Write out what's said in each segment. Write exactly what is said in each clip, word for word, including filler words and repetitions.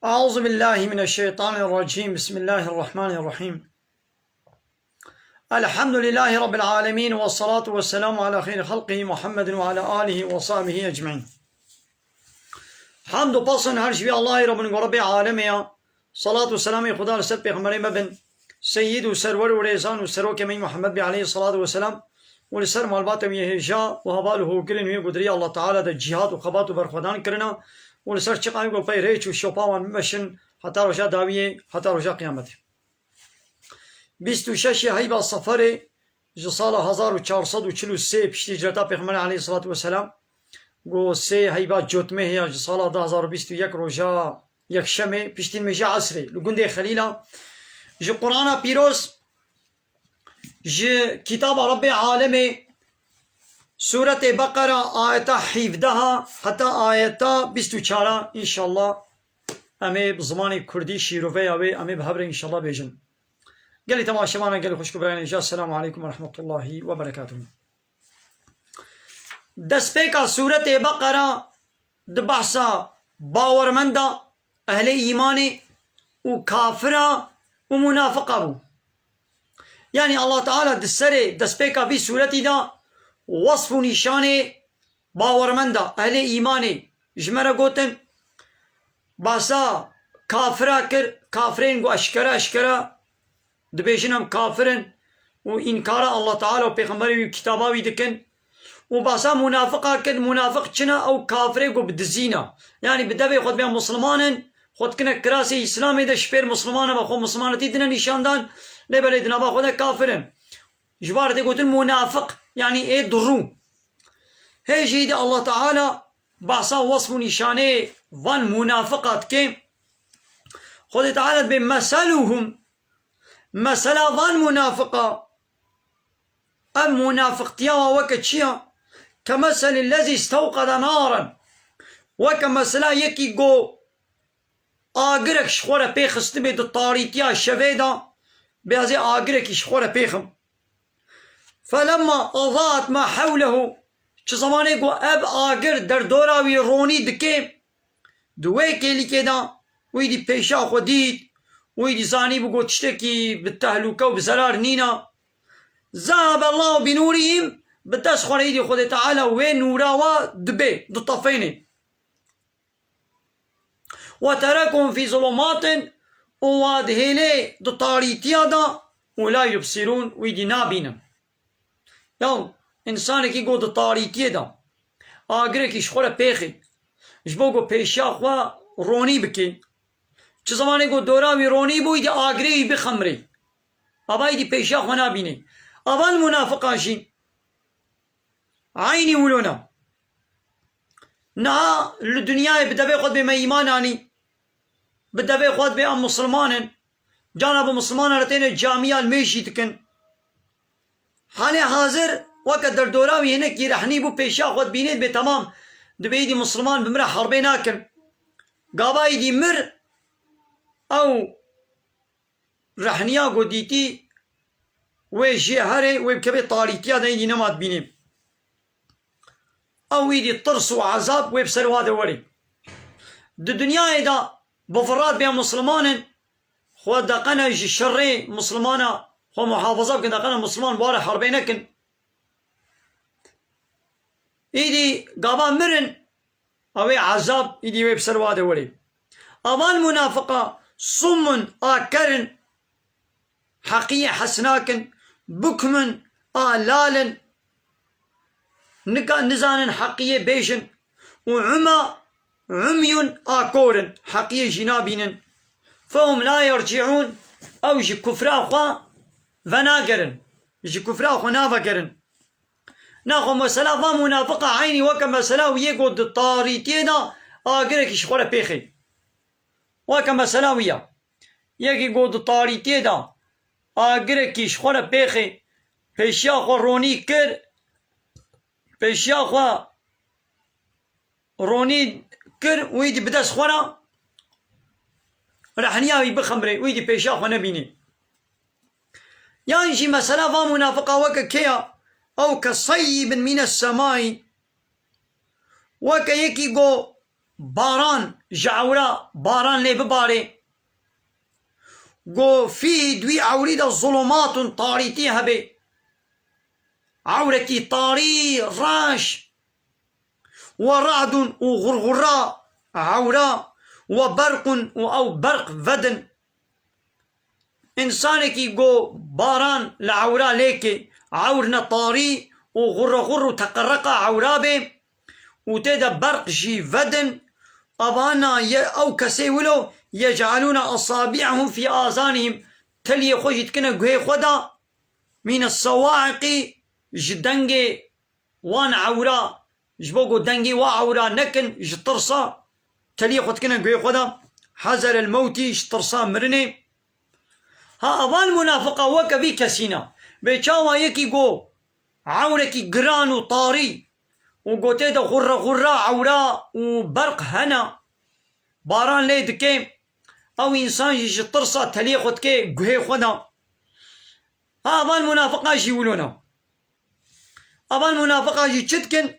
أعوذ بالله من الشيطان الرجيم. بسم الله الرحمن الرحيم. الحمد لله رب العالمين، والصلاة والسلام على خير خلقه محمد وعلى آله وصحبه أجمعين. Hamd û pasin her ji vî Allahê re bin ku Rebê alemê ya. Salat û selamê Xuda li ser pêxemberê me bin. Seyyid û serwer û rêzan û serokê me Muhammed bî aleyhî salatu ve selam û li ser malbatê wî hêja û heval û hogirên wî ku di rêya Allah Teala de cîhad û xebat û berxwedan kirina û li ser çiqa wî ku pey rêç û şopa wan bimeşin heta roja dawiyê, heta roja qiyametê. Bîst û şeş heyba Seferê ji sala hezar û çar sed û çil û sê piştî hicreta Pêxemberê aleyhî salatu ve selam, ku sê heyba Cotmehê ya ji sala du hezar û bîst û yek roja Yekşemê piştî nimêja Esrê li gundê Xelîla ji Qur'ana Pîroz, ji Kitaba Rebbê Alemê, Sûretê Beqera ayeta hevdeha heta ayeta bîst û çara, înşallah em ê bi zimanê kurdî şîroveya wê em ê bi hev re înşallah bêjin. Gelî temaşevana, gelî xwişk û birayên hêja, Selamu aleykum ve rahmetullahi ve berekatuhu. Destpêka sûretê Beqera di behsa bawermenda, ehlê îmanê û kafira û munafiqa bû. Yanî Allah Teala di serê destpêka vî sûretî de wesf û nîşanê bawermenda, ehlê îmanê ji me re gotin, behsa kafira kir, kafirên ku eşkere eşkere dibêjin em kafir in û înkara Allah Teala û Pêxemberê wî û kitaba wî dikin û behsa munafiqa kir, munafiq çi ne? Ew kafirê ku bi dizî ne. Yanî bi devê xwe dibê em misliman in, xwe dikine kirasê Îslamê de ji pêr misliman e, xwe mislimanetî dine nîşandan, lê belê di nava xwe de kafir in. Ji bar tê gotin munafiq, yanî ê durû. Hê jî de Allah Teala behsa wesf û nîşanê van munafiqa dike. Xwedê Teala dibê meseluhum, mesela van munafiqa, ev munafiqtiya wa weke çi ya? Kemeselî lezî stewqede naran. Weke mesela yekî go agirek ji xwe re pê xistibê di tarîtiya şevê de, bê ez ê agirekî ji xwe re pêxim. Felemma ezaet ma hewlehu, çi zemanê ku ev agir derdora wî ronî dike, di wê kêlîkê de, wî dî pêşa xwe dît, wî dî zanîbû ku tiştekî bi tehlûke û bi zerar nîne. Zehebe Allahu bi nûrihim, bi dest xwe re îdî Xwedê Teala wê nûra wa dibê, ditefênê. Ve terekum fî zulumatin, û wa dihêlê di tarîtiya de, û la yubsirûn, wî dî nabînin. Yaw, însanekî ku di tarîtiyê de agirekî ji xwe re pêxê, ji bo ku pêşiya xwe ronî bike, çi zemanê ku dora wî ronî bû, wî dî agirê wî bixemrê. Ava wî dî pêşiya xwe nabînê. Avan munafiqan jî eynî wilo ne. Niha li dinyayê bi devê xwe dibê me îman anî, bi devê xwe dibê em misilman in, cana bi misilmanan re têne camiya li mêj jî dikin. Halê hazir weke derdora wî hinekî rehnî bû, pêşiya xwe dibînê, dibê temam, dibê îdî misilman bi min re herbê nakin. Gava îdî mir, ew rehniya ku dîtî wê jê herê, wê bikeve tarîtiya de, îdî nema dibînê. Ew îdî tirs û ezab wê bi ser wa de werê. Di dinyayê de bi virat bê misliman in, xwe deqene ji şerê mislimana, xwe muhafaza bikin, deqene misliman ware herbê nekin. Îdî gava mirin, ew ê ezab îdî wê bi ser wa de werê. Avan munafiqa summun, a ker in, heqiyê hes nakin, bukmun, a lal in, nika nizanin heqiyê bêjin, û uma umyun, a kor in, heqiyê jî nabînin. Fehum la yerciûn, ew ji kufra xwe venagerin, ji kufra xwe navegerin. Naxwe mesela va munafiqa eynî weke mesela wî yê ku di tarîtiyê de agirekî ji xwe re pêxê. Weke mesela wî ya. Yekî ku di tarîtiyê de agirekî ji xwe re pêxê, pêşiya xwe ronî kir, pêşiya xwe ronî kir, wî dî bi dest xwe re rehniya wî bixemrê, wî dî pêşiya xwe nebînê. Yan jî mesela va munafiqa weke kê ya? Ew ke seyyibin mîne semayî, weke yekî go baran ji ewra baran lê bibarê. Go fîhî di wî ewrî de zulumatun tarîtî hebe. Ewrekî tarî reş. Ve ra'dun û xurxura ewra. Ve berqun û ew berq vedin. Însanekî go baran li ewra lêke, ewr ne tarî û xurrequr û teqereqa ewra bê û tê de berq jî vedin, avana ye ew kesê wilo yec'alûne esabi'ehum fî azanihim, teliyê xwe jî dikine guhê xwe de, mîne sewa'iqî, ji dengê wan ewra, ji bo ku dengê wa ewra nekin, ji tirsa teliyê xwe dikine guhê xwe de, hezer el mewtî, ji tirsa mirinê. Ha, evan munafiqa weke vî kesî ne. Bê çawa yekî go ewrekî giran û tarî û gotê de xurre xurra ewra û berq hene, baran lê dike, ew însan jî ji tirsa teliyê xwe dike guhê xwe de. Ha, evan munafiqa jî wilo ne. Evan munafiqa jî çi dikin?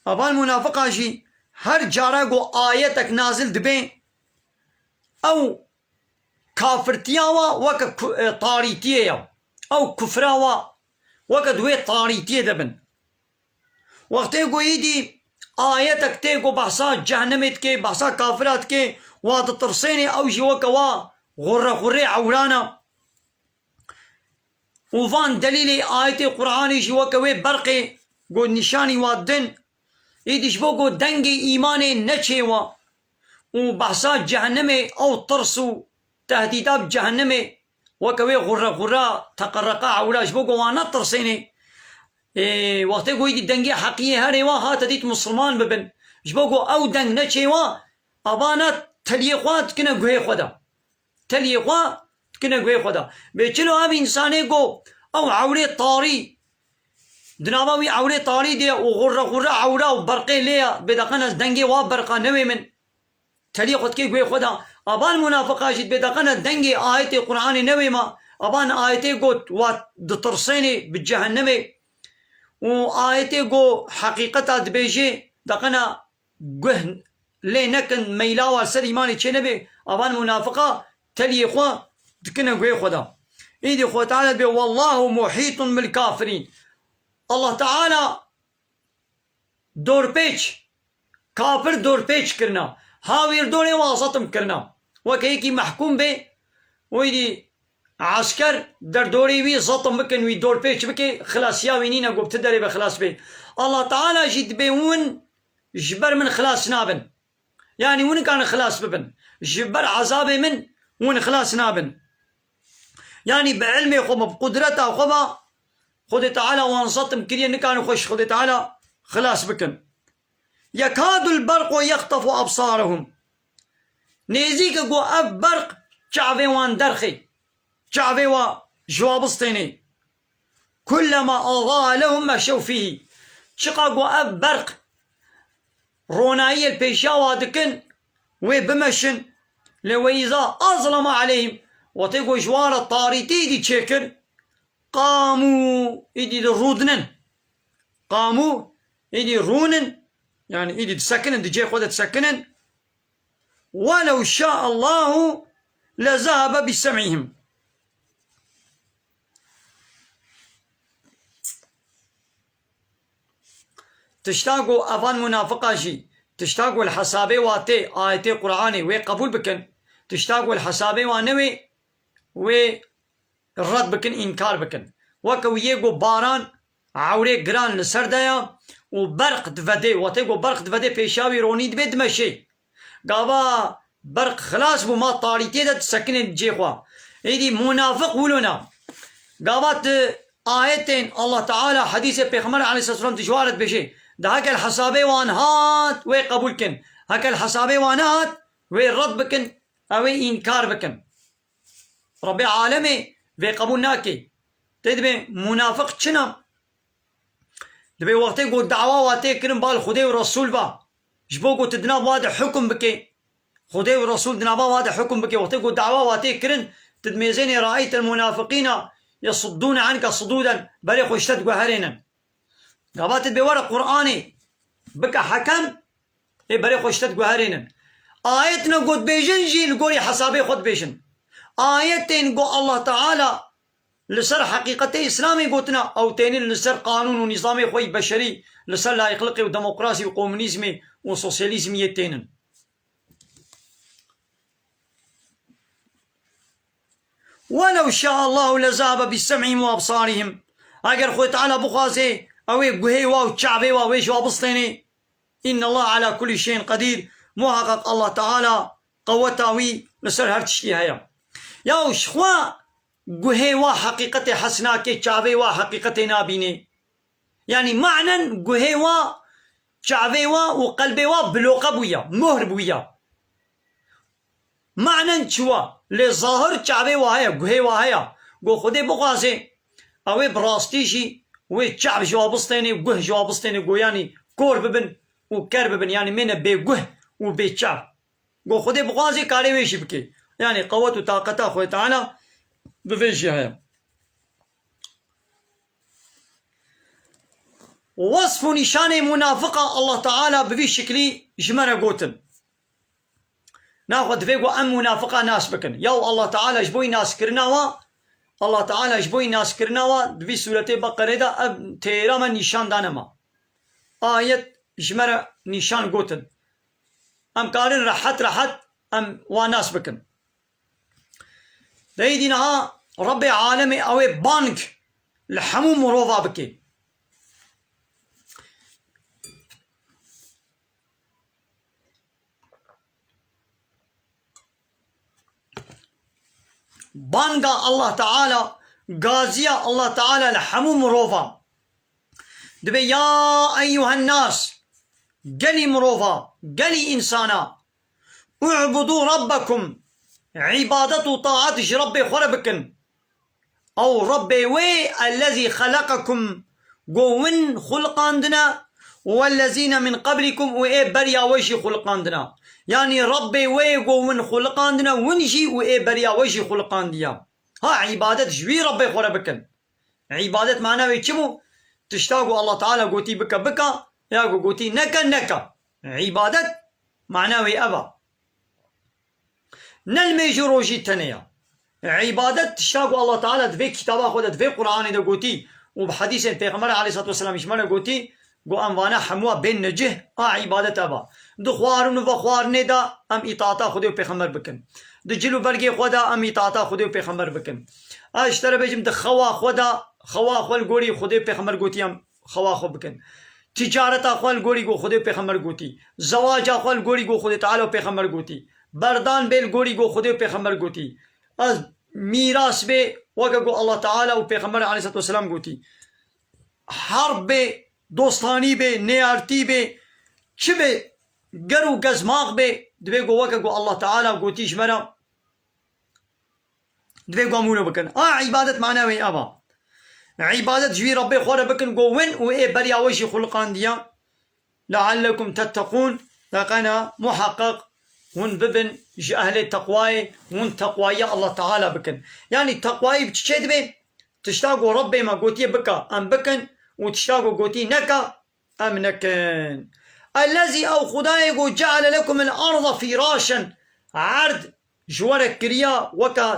Evan munafiqa jî her cara ku ayetek nazil dibe, ew kafirtiya wa weke ku-, e, tarîtiyê ye. Ew kufra wa weke di wê tarîtiyê de bin. Wextê ku êdî ayetek tê ku behsa cehennemê dike, behsa kafira dike, wa ditirsênê, ew jî weke wa xurre xurrê ewran e. Û van delîlê ayetê Qur'anê jî weke wê berqê ku nîşanî wa din, êdî ji bo ku dengê îmanê neçê wa û behsa cehennemê ew tirs û tehdîda bi cehennemê weke wê xurre xurra teqereqa ewra ji bo ku wan netirsênê. Ê, wextê ku êdî dengê heqiyê herê wa hate dît misilman bibin. Ji bo ku ew deng neçê wa, avana teliyê xwe dikine guhê xwe de. Teliyê xwe dikine guhê xwe de. Bê çilo ev însanê go ew ewrê tarî, di nava wî ewrê tarî de û xurre xurre ewra û berqê lê ye, bê deqena dengê wa berqa newê min. Teliyê xwe dikê guhê xwe de. Avan munafiqa jî dibê deqena dengê ayetê Qur'anê newê ma. Avan ayetê got wa ditirsênê bi cehennemê. Û ayetê go heqîqeta dibêjê deqena guh lê nekin, meyla wa ser îmanê çê nebê, avan munafiqa teliyê xwe dikine guhê xwe de. Îdî Xwe Teala dibê, "Wallahu muhîtun bil kafirîn." Allah Teala dorpêç, kafir dorpêç kirina. Hawîr dorê wa zetim kirina. Weke yekî mehkûm bê, wîdî esker derdorê wî zetim bikin, wî dorpêç bike, xilasiya wî nîne ku bi ti derê be xilas bê. Allah Teala jî dibê win ji ber min xilas nabin. Yanî win nikarin xilas bibin. Ji ber ezabê min win xilas nabin. Yanî bi ilmê xwe, bi qudreta xwe ve Xwedê Teala wan zetim kiriye, nikarin xwe ji Xwedê Teala xilas bikin. Yekadul berqu yextefu absarahum. Nêzîk e ku ev berq çavê wan derxê. Çavê wa ji wa bistênê. Kullema adaa lehum meşew fîhî. Çiqa ku ev berq ronayiyê li pêşiya wa dikin, wê bimeşin. Lê we îza azlama aleyhim. Wextê ku ji wan re tarîtî dî çêkir, Qamû, îdî di rûdinin. Qamû, îdî rûnin. Yani îdî disekinin, di cê xwe de disekinin. Welew şa'allahu lezehebe bi sem'ihim. Tişta ku evan munafiqa jî, tişta ku li hesabê wa tê, ayetê Qur'anê wê qebûl bikin, tişta ku li hesabê wa newê, wê red bikin, înkar bikin. Weke wî yê ku baran ewrê giran li ser de ya û berq divedê, wextê ku berq divedê pêşiya wî ronî dibê dimeşê. Gava berq xilas bû, ma tarîtiyê de disekinê cê xwe. Êdî munafiq wilo ne. Gava tu ayetên Allah Teala, hedîsê Pêxember aleyhisselam tu ji wan re dibêjê. De heke li hesabê wan hat, wê qebûl kin. Heke li hesabê wan nehat, wê red bikin, ew ê înkar bikin. Rebbê alemê vê qebûl nake. Tê dibê munafiq çi ne? Dibê wextê ku dawa wa tê kirin bal Xwedê û Resûl va. Ji bo ku tu di nav wa de hukum bike. Xwedê û Resûl di nava wa de hukum bike. Wextê ku dawa wa tê kirin, tu dimêzênê raeytel munafiqîna yesuddûne anke sudûden, berê xwe ji te diguherênin. Gava tu dibê were Qur'anê bike hekem, Ê berê xwe ji te diguherînin. Ayet ne got bêjin jî li gorî hesabê xwe dibêjin. Ayetên ku Allah Teala li ser heqîqetê Îslamê gotina, ew tênin li ser qanûn û nîzamê xwe yî beşerî, li ser layîqliqê û demokrasî û komunîzmê û sosyalîzmiyê tênin. وَلَوْ شَاءَ اللّٰهُ لَذَهَبَ بِسَمْعِهِمْ وَأَبْصَارِهِمْ. Eger Xwedê Teala bixwaze, ew ê guhê wa û çavê wa wê ji wa bistênê. اِنَّ اللّٰهَ عَلَى كُلِّ شَيْءٍ قَدِيرٌ. Muhaqqaq Allah Teala qeweta wî li ser her tiştî heye. Ya ji xwe guhê wa heqîqetê hes nake, çavê wa heqîqetê nabîne. Yanî manen guhê wa, çavê wa û qelbê wa bloqe bûya, mohr bûya. Manen çi wa? Lê zahir çavê wa heye, guhê wa heye. Go Xwedê bixwaze, ew ê bi rastî jî wê çav ji wa bistênê, guh ji wa bistênê, go yanî kor bibin û ker bibin, yanî mêne bê guh û bê çav. Go Xwedê bixwaze karê wê jî bike. Yanî qewet û taqeta Xwedê Teala bi vê jî heye. Wesf û nîşanê munafiqa Allah Teala bi vî şiklî ji me re gotin. Naxwe divê ku em munafiqa nas bikin. Yaw Allah Teala ji bo yî naskirina wa, Allah Teala ji bo yî naskirina wa di vî sûretê Beqerê de ev têra me nîşan dane me. Ayet ji me re nîşan gotin. Em karin rehet rehet em wa nas bikin. Deyî dî niha Rebbê alemê ew ê bang li hemû mirova bike. Banga Allah Teala, gaziya Allah Teala li hemû mirova. Dibe ya eyyuhen nas, gelî mirova, gelî însana, u'budu rabbekum, îbadet û taat ji Rebbê xwe re bikin. Ew Rebbê wê ellezî xeleqekum, go win xuliqandine, wellezîne min qeblikum, û ê beriya we jî xuliqandine. Yanî Rebbê wê go win xuliqandine, win jî û ê beriya we jî xuliqandiye. Ha îbadet ji wî Rebbê xwe re bikin. Îbadet mana wê çi bû? Tişta ku Allah Teala gotî bike, bike, ya ku gotî neke, neke. Îbadet mana wê ev e. Ne li mêj û rojî tenê ya. Îbadet tişta ku Allah Teala di vê kitaba xwe de, di vê Qur'anê de gotî û bi hedîsên Pêxember aleyhissalatu vesselam ji me re gotî, Got, em vana hemûa bên necih, a îbadet ev a. Di xwarin û vexwarinê de em îtaata Xwedê û Pêxember bikin. Di cil û bergê xwe de em îtaata Xwedê û Pêxember bikin. Ez ji te re bêjim, di xewa xwe de, xewa xwe li gorî Xwedê û Pêxember gotî em xewa xwe bikin. Ticareta xwe li gorî ku Xwedê û Pêxember gotî. Zewaca xwe li gorî ku Xwedê Teala û Pêxember gotî. Berdan bê li gorî ku Xwedê û Pêxember gotî. Ez mîras bê weke ku Allah Teala û Pêxember aleyhisselatu vesselam gotî. Herb bê, dostanî bê, nêertî bê, çi bê, ger û gezmax bê, divê ku weke ku Allah Teala gotî ji me re, divê ku em wilo bikin. A îbadet mana wê ev a. Îbadet ji wî Rebbê xwe re bikin, ku win û ê beriya we jî xuliqandiya. لَعَلَّكُمْ تَتَّقُونَ, teqena muheqeq hûn bibin ji ehlê teqwayê, hûn teqwayiya Allah Teala bikin. Yanî teqwayî bi çi çê dibe? Tişta ku Rebbê me gotiye bike, em bikin û tişta ku gotî neke, em nekin. اَلَّذِي, ew Xwedayê ku جَعَلَ لَكُمُ الْأَرْضَ فِرَاشًا, erd ji we re kiriye weke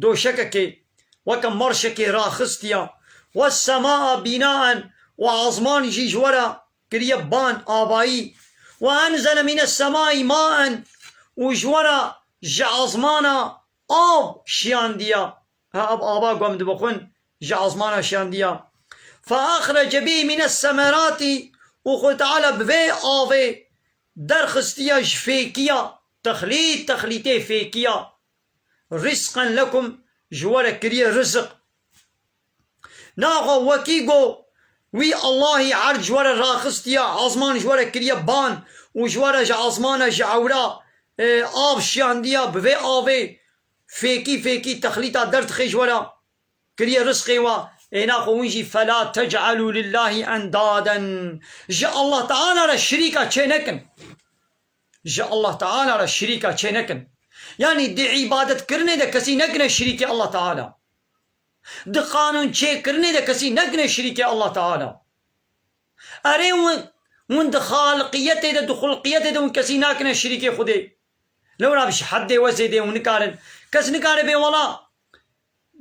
doşekekê, weke marşekê raxistiye. وَالسَّمَاءَ بِنَاءً, û azman jî ji we re kiriye ban, avayî. وَأَنْزَلَ مِنَ السَّمَاءِ مَاءً, û ji we re ji azmana av şiyandiye. Ha, ev ava ku em dibixwin, ji azmana şiyandiye. فَأَخْرَجَ بِهِ مِنَ الثَّمَرَاتِ, û Xwedê Teala bi vê avê derxistiye ji fêkiya, texlît, texlîtê fêkiya. رِزْقًا لَكُمْ, ji we re kiriye rizik. Naxwe wekî ku wî Allahî erd ji we re raxistiye, azman ji we re kiriye ban û ji we re ji azmana ji ewra, e, av şiyandiye, bi vê avê fêkî fêkî texlîta derdixê ji we re kiriye rizqê we, ê naxwe hûn jî فَلَا تَجْعَلُوا لِلّٰهِ أَنْدَادًا. Ji Allah Teala re şirîka çê nekin. Ji Allah Teala re şirîka çê nekin. Yanî di îbadetkirinê de kesî nekine şirîkê Allah Teala. Di qanûn çêkirinê de kesî nekine şirîkê Allah Teala. Erê win, Hûn di xaliqiyetê de, di xulqiyetê de hûn kesî nakine şirîkê Xwedê. Lewra bi ji heddê we zêdê hûn nikarin. Kes nikare bê wela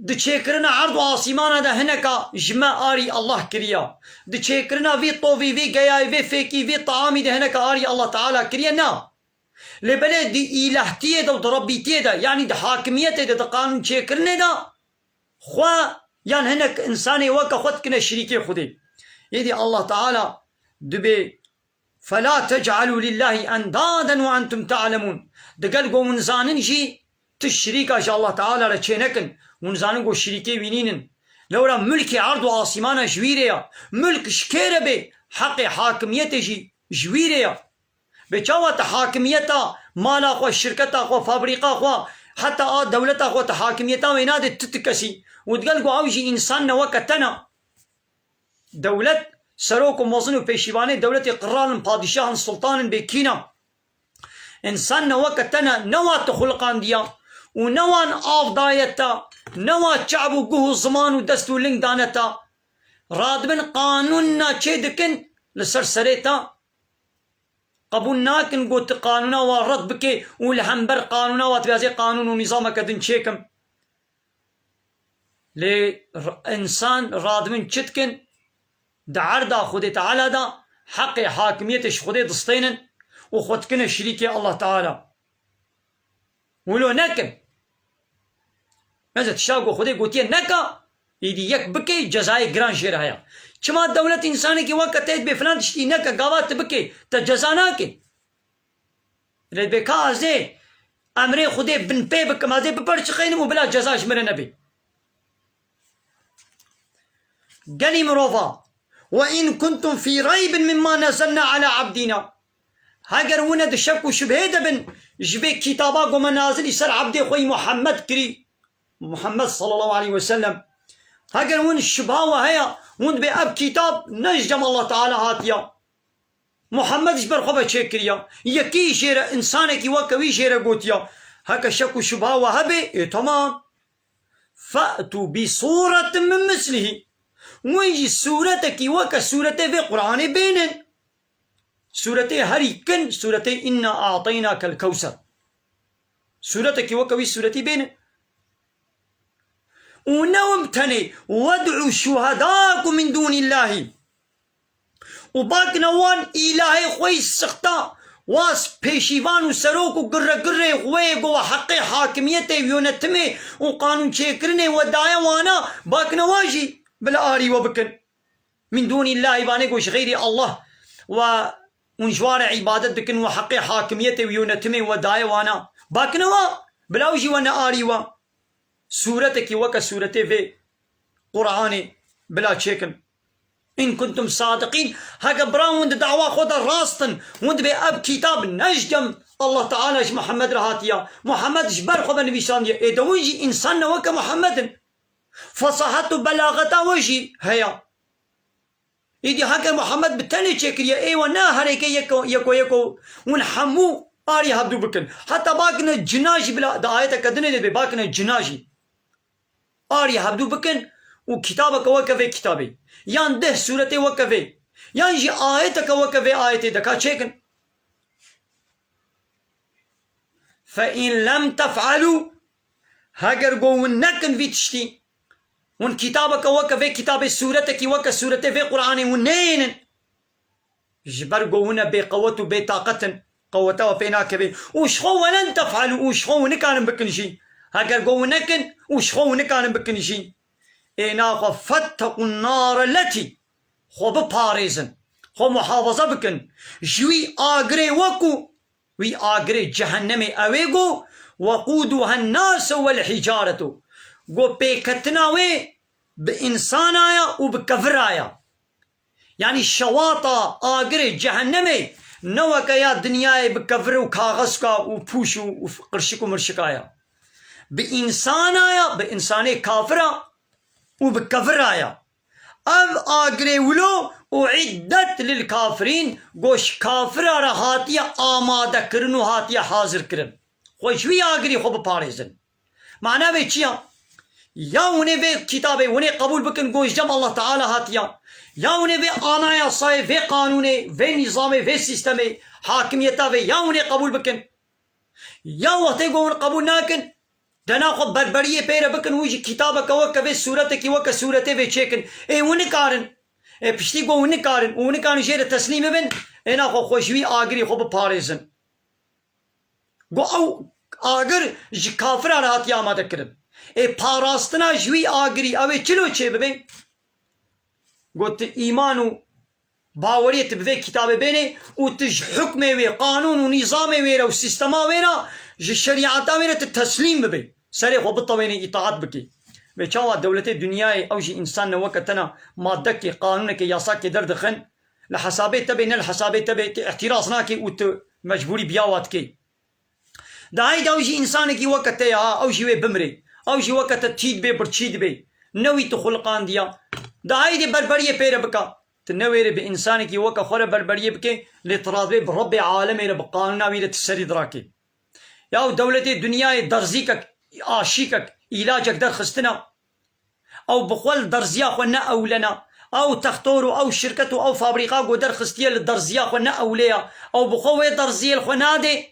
di çêkirina erd û asîmana de hineka ji me arî Allah kiriya. Di çêkirina vî tovî, vî geyayî, vê fêkî, vî taamî de hineka arî Allah Teala kiriye, na. Lê belê di îlehtiyê de û di Rebbîtiyê de, yanî di hakimiyetê de, di qanûn çêkirinê de xwe yan hinek însanê weke xwe dikine şirîkê Xwedê. Êdî Allah Teala dibê, "Fela tec'alû lillâhi endâden ve entûm te'lemûn." Digel ku hûn zanin jî tu şirîka ji Allah Teala re çênekin. Hûn zanin ku şirîkê wî nînin. Lewra milkê erd û asîmana ji wî rê ya. Milk ji kê re bê, heqê hakimiyetê jî ji wî rê ya. Bê çawa te hakimiyeta mala xwe, şirketa xwe, fabrîka xwe, heta a dewleta xwe te hakimiyeta wê nade tu ti kesî. Û digel ku ew jî însan ne weke te ne. Dewlet, serok û mezin û pêşîvanê dewletê qral in, padîşah in, sultan in, bê kî ne. Însan ne weke te ne, ne wa tu xuliqandiya û ne wan av daye te, ne wa çav û guh û ziman û dest û ling dane te. Radibin qanûna çê dikin li ser serê te. Qebûl nakin ku tu qanûna wa red bike û li hember qanûna wa tu bê ez ê qanûn û nîzameke din çêkim. Lê r-, însan radibin çi dikin? Di erda Xwedê Teala de heqê hakimiyetê ji Xwedê distênin û xwe dikine şirîkê Allah Teala. Wilo nekin. Mesela tişta ku Xwedê gotiye neka, êdî yek bike, cezayê giran jê re heye. Çima dewlet însanekî weke te dibê filan tiştî neke, gava tu bike, te ceza nake. Lê bê ka ez ê emrê Xwedê binpê bikim, ez ê biperçixînim û bila ceza ji min re nebe. Gelî mirova, "Ve in kuntum fî reybin mimma nezzelna ala abdîna." Heger wine di şek û şibhê de bin ji vê kitaba ku me nazilî ser ebdê xwe yî Muhammed kirî, Muhammed sallallahu aleyhi ve sellem, heger win şibha we heye, win dibê ev kitab ne ji cem Allah Teala hatiya. Muhammed ji ber xwe ve çêkiriya. Yekî jê re, însanekî weke wî jê re gotiya, heke şek û şibha we hebe, ê temam. "Fe'tû bi sûretin min mislihî." Win jî sûretekî weke sûretê vê Qur'anê bênin. Sûretê herî kin, sûretê "Inna a'teynakel kewser." Sûretekî weke wî sûretî bênin. Û ne win bi tenê, "Wed'û şuhedâkum min dûnîllâhi." Û bakine wan îlahê xwe yî sixta, wa pêşîvan û serok û girre girrê xwe yê ku we heqê hakimiyetê, yönetimê û qanûnçêkirinê we daye wana, bakine wan jî bila arî we bikin. Min dûnîllahî, vanê ku ji xeyrî Allah we hûn ji wan re îbadet dikin, we heqê hakimiyetê û yönetimê we daye wana. Bakine wan, bila ew jî we nearî we. Sûretekî weke sûretê vê Qur'anê bila çêkin. In kuntum sadiqîn, heke bira hûn di dawa xwe de rast in, hûn dibê ev kitab ne ji cem Allah Teala ji Muhammed re hatiya. Muhammed ji ber xwe ve nivîsandiye. Ê de hûn jî însan ne weke Muhammed in. Fesahet û belaxeta we jî heye. Îdî heke Muhammed bi tenê çêkiriye, ê we ne herêke yeko, yeko, yeko, hûn hemû arî hevdû bikin. Heta bakine cina jî bila, di ayeteke dinê de bê, bakine cina jî arî hevdû bikin û kitabeke weke vê kitabê, yan deh sûretê weke vê, yan jî ayeteke weke vê ayetê deka çêkin. Fe in lem tef'alû, heger go hûn nekin vî tiştî, hûn kitabeke weke vê kitabê, sûretekî weke sûretê vê Qur'anê hûn neyênin, ji ber go hûn e bêqewet û bêtaqet in, qeweta we pê nakeve. Û ji xwe we len tef'alû, û ji xwe hûn nikarin bikin jî. Heger go hûn nekin û ji xwe hûn nikarin bikin jî, ê naxwe fetteqûn nare letî, xwe biparêzin, xwe muhafaza bikin ji wî agirê wekû wî agirê cehennemê, ew ê go, "Weqûduhen nase wel hîcaretu." Go pêketina wê bi însana ya û bi kevira ya. Yanî şewata agirê cehennemê ne weke ya dinyayê bi kevir û kaxeska û pûş û, û qirşik û mirşika ya. Bi însana ya, bi însanê kafira û bi kevira ya. Ev agirê wilo, "uiddet lil kafirîn", go ji kafira re hatiye amadekirin û hatiye hazirkirin. Xwe ji wî agirî xwe biparêzin. Mana vê çi ya? Ya hûn ê vê kitabê hûn ê qebûl bikin, go ji cem Allah Teala hatiya. Ya hûn ê vê anayasayê, vê qanûnê, vê nîzamê, vê sîstemê, hakimiyeta vê ya hûn ê qebûl bikin. Ya wextê ku hûn qebûl nakin, dena xwe berberiyê pê re bikin, wî jî kitabeke weke vê sûretekî weke sûretê vê çêkin. Ê hûn nikarin. Ê piştî ku hûn nikarin û hûn nikarin jê re teslîm bibin, ê naxwe xwe ji wî agirî xwe biparêzin. Got ew agir ji kafiran re hatiye amade kirin. Ê parastina ji wî agirî ew ê çilo çê bibe? Got tu îman û baweriyê tu bi vê kitabê bênê û tu ji hukmê wê, qanûn û nîzamê wê re û sîstema wê re, ji şerîeta wê re tu teslîm bibe. Serê xwe bitewênê, îtaat bike. Vê çawa dewletê dinyayê ew jî însan ne weke te ne maddekê, qanûnekê, yasakê derdixin, li hesabê te bê, ne li hesabê te bê, tu îtiraz nakî û tu mecbûrî biyawa dikê. De heydê ew jî însanekî weke te ye ha, ew jî wê bimrê. Ew jî weke te tî dibê, birçî dibê. Ne wî tu xuliqandiya. De heydê berberiyê pê re bika. Tu newêrê bi însanekî weke xwe re berberiyê bikê, lê tu radibê bi Rebbê alemê re, bi qanûna wî re tu serî dirake. Ya dewletê dinyayê derzîkek, aşîkek, îlacek derxistina. Ew bi xwe li derziya xwe ne ewle ne. Ew textor û ew şirket û ew fabrîka ku derxistiye li derziya xwe ne ewle ye. Ew bi xwe wê derziyê li xwe nade.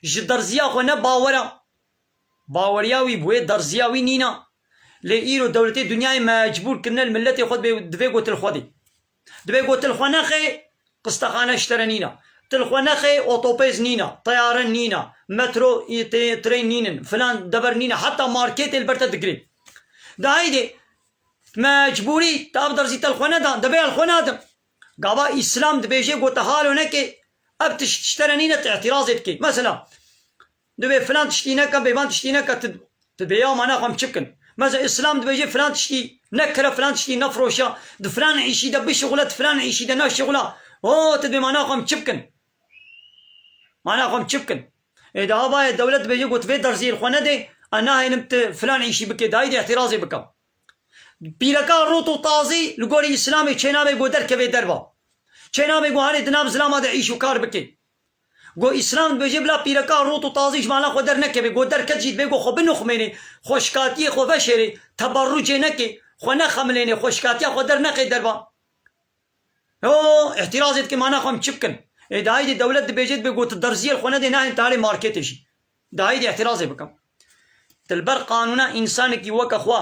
Ji derziya xwe ne bawer e. Baweriya wî bi wê derziya wî nîne. Lê îro dewletê dinyayê mecbûr kirine li miletê xwe dibê, divê ku tu li xwe dê. Dibê ku tu li xwe nexê, qistexane ji te re nîne. Tu li xwe nexê, otopêz nîne, teyare nîne, metro, î, tê-, trên nînin, filan dever nîne, heta marketê li ber te digirê. De heydê, mecbûrî, te ev derzî te li xwe neda, dibê ez li xwe nadim. Gava Îslam dibêje ku te halo neke, ev tişt ji te re nîne, tu îtirazê dikê. Mesela, Dibê filan tiştî neke, bêvan tiştî neke, tu, tu dibê ya mana xwe em çi bikin? Mesela Îslam dibêje filan tiştî nekire, filan tiştî nefiroşe, di filan îşî de bişixule, di filan îşî de neşixule. O, tu dibê mana xwe em çi bikin? Mana xwe em çi bikin? Ê, de havayê dewlet dibêje ku tu vê derziyê li xwe nedê, ez nahênim tu filan îşî bikê, dayî de îtirazê bike. Pîreka rût û tazî li gorî Îslamê çênabê ku derkevê derva. Çênabê ku hanê di nav zilama de îş û kar bikê. Go Îslam dibêje bila pîreka rût û tazî ji mala xwe dernekeve. Go derket jî dibê go xwe binuxmênê, xweşkatiyê xwe veşêrê, teberrucê nekê, xwe nexemilênê, xweşkatiya xwe derneqê derva. Yo, îhtirazê dike mana xwe em çi bikin? Ê, dayî dê dewlet dibêje dibê go tu derziyê li xwe nedê nahên tarê marketê jî. Dayî dê îhtirazê bikim. Tu li ber qanûna însanekî weke xwe,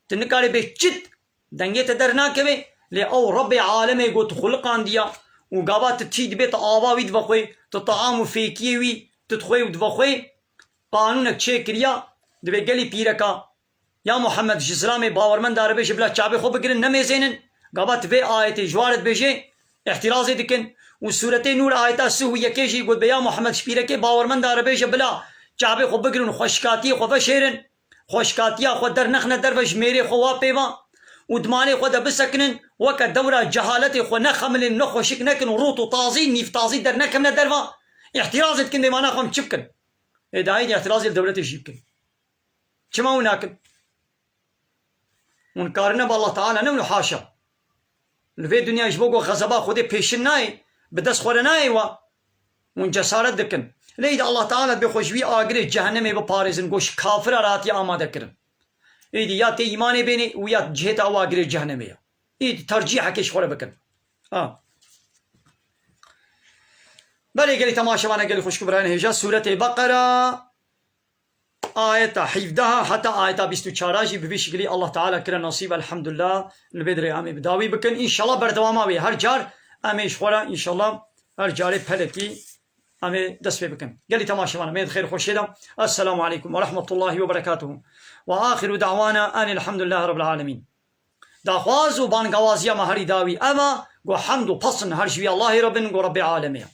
tu nikarê bê çit Dengê te dernakeve, lê ew Rebbê alemê got xuliqandiya û gava tu tî dibê tu ava wî divexwê, tu taam û fêkiyê wî tu dixwê û divexwê, qanûnek çêkiriya, dibê gelî pîreka, ya Muhammed ji zilamê bawermenda re bêje bila çavê xwe bigirin, nemêzênin, gava tu vê ayetê ji wa re dibêje, îhtirazê dikin û sûretê Nûr ayeta sih û yekê jî got be ya Muhammed ji pîrekê bawermenda re bêje bila çavê xwe bigirin û xweşikatiyê xwe veşêrin. Xweşkatiya xwe dernexine derve ji mêrê xwe wa pê ve û di malê xwe de bisekinin, weke dewra cehaletê xwe nexemilin, nexweşik nekin û rût û tazî, nîvtazî dernekevine derve. Îhtirazê dikin, dê mana xwe em çi bikin? Ê dayî de îhtirazê li dewletê jî bikin. Çima hûn nakin? Hûn karine bi Allah Teala ne hûn haşa. Li vê dinyayê ji bo ku xezeba Xwedê pêşin nayê, bi dest xwe re nayê wa, hûn cesaret dikin. Lê îdî Allah Teala dibê xwe ji wî agirê cehennemê biparêzin, ku ji kafira re hatiye amade kirin. Îdî ya tê îmanê bênê û ya cihê te ew agirê cehennemê ye. Îdî tercîhekê ji xwe re bikin. Ha. Belê gelî temaşevana gelî xwişk û birayên hêja, Sûretê Beqera, ayeta hevdeh heta ayeta bîst û çar jî bi vî şiklî Allah Teala kire nasîb, elhamdulillah, li vê dirê em ê bi dawî bikin. Înşallah berdewama wê her car em ê ji xwe re, înşallah, her carê pelekî em ê dest pê bikin. Gelî temaşevan, em ê di xêr xweşê de. Esselamu aleykum ve rahmetullahi ve berekatuhu. Ve axiru da'wana enil hamdulillahi rabbil alemin. Daxwaz û bangawaziya me herî dawî ev e, go hemd û pesn her ji wî Allahê re bin, go Rebbê alemê ye.